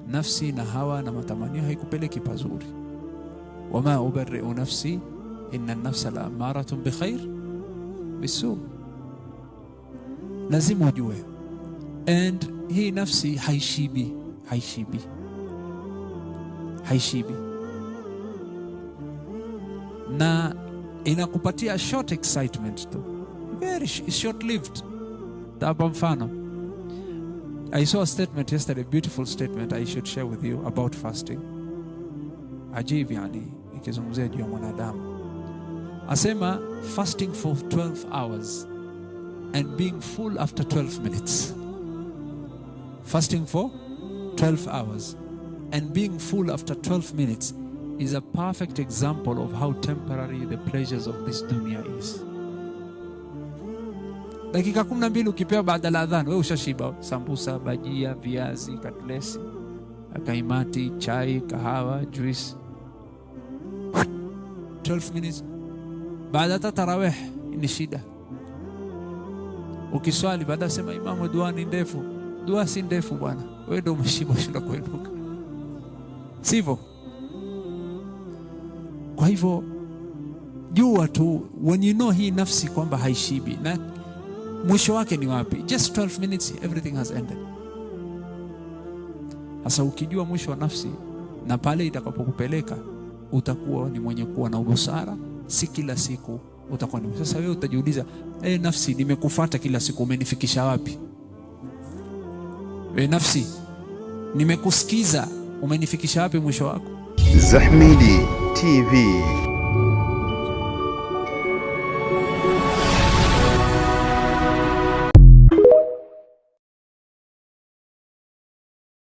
Nafsi na hawa na matamanio haikupeleki pazuri. Wama ubariu nafsi inna nafsa la amaratun bikhair bisu. Lazima ujue, and hii nafsi haishibi, haishibi, haishibi, na inakupatia short excitement tu, very short lived. Tapa mfano, I saw a statement yesterday, beautiful statement I should share with you about fasting. Ajib, yani ikizungumzia juu ya mwanadamu, asema fasting for 12 hours and being full after 12 minutes. Fasting for 12 hours and being full after 12 minutes is a perfect example of how temporary the pleasures of this dunya is. Dakika 12 ukipewa baada la adhan, wewe ushashiba sambusa, bajia, viazi, katlesi, kaimati, chai, kahawa, juice. 12 minutes baada hata tarawih ni shida. Ukiswali baada sema imamu, dua ni ndefu. Dua si ndefu bwana, wewe ndio umeshiba, ushinda kuinuka, sivyo? Kwa hivyo jua tu, when you know hii nafsi kwamba haishibi na mwisho wake ni wapi? Just 12 minutes everything has ended. Sasa ukijua mwisho wa nafsi na pale itakapokupeleka, utakuwa ni mwenye kuwa na ubusara, si kila siku utakuwa ni. Sasa wewe utajiuliza, eh, nafsi, nimekufuata kila siku, umenifikisha wapi? We nafsi, nimekusikiza, umenifikisha wapi mwisho wako? Zahmidi TV.